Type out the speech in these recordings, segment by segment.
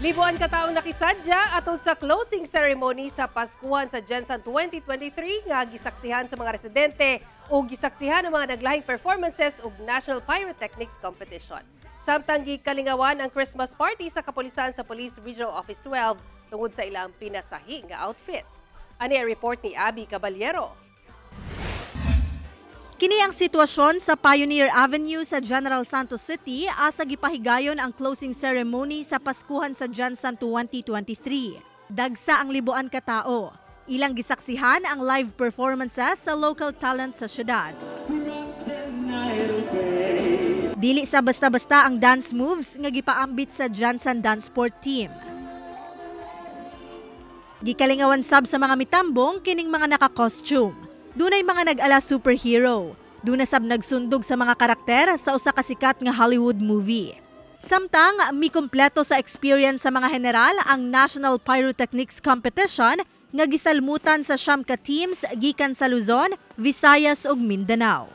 Libuan ka taong nakisadya atol sa closing ceremony sa Paskuhan sa GenSan 2023 nga gisaksihan sa mga residente o gisaksihan ang mga naglahing performances ug National Pyrotechnics Competition. Samtang gikalingawan ang Christmas party sa kapulisan sa Police Regional Office 12 tungod sa ilang pinasahi nga outfit. Ani ang report ni Abby Caballero. Kini ang sitwasyon sa Pioneer Avenue sa General Santos City asa gipahigayon ang closing ceremony sa Paskuhan sa GenSan 2023. Dagsa ang libuan ka tao. Ilang gisaksihan ang live performances sa local talent sa syudad. Dili sa basta-basta ang dance moves nga gipaambit sa GenSan Dance Sport Team. Gikalingawan sab sa mga mitambong kining mga naka-costume. Dunay mga nag-ala superhero. Duna sab nagsundog sa mga karakter sa usa ka sikat nga Hollywood movie. Samtang mikumpleto sa experience sa mga general ang National Pyrotechnics Competition nga gisalmutan sa 9 ka teams gikan sa Luzon, Visayas ug Mindanao.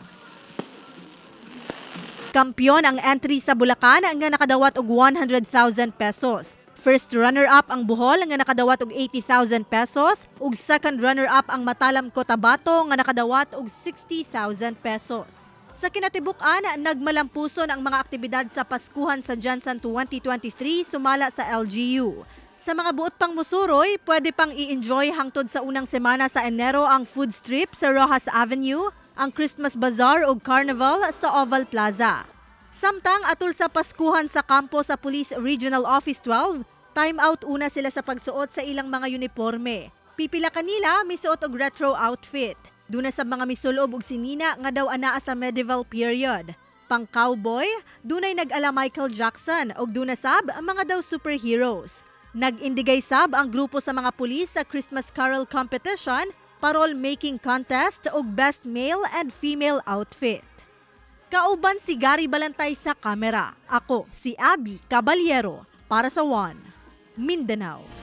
Kampiyon ang entry sa Bulacan nga nakadawat og 100,000 pesos. First runner-up ang Bohol nga nakadawat og 80,000 pesos ug second runner-up ang Matalam Cotabato nga nakadawat og 60,000 pesos. Sa kinatibuk-an, nagmalampuson ang mga aktibidad sa Paskuhan sa GenSan 2023 sumala sa LGU. Sa mga buot pang musuroy, pwede pang i-enjoy hangtod sa unang semana sa Enero ang food strip sa Roxas Avenue, ang Christmas Bazaar ug Carnival sa Oval Plaza. Samtang atol sa Paskuhan sa kampo sa Police Regional Office 12, time out una sila sa pagsuot sa ilang mga uniforme. Pipila kanila misuot og retro outfit. Duna sa mga misulob og sinina nga daw anaa sa medieval period. Pang cowboy, dunay nag-ala Michael Jackson ug duna sab mga daw superheroes. Nag-indigay sab ang grupo sa mga pulis sa Christmas Carol Competition, Parol Making Contest ug Best Male and Female Outfit. Kauban si Gary Balantay sa kamera. Ako si Abby Caballero para sa One Mindanao.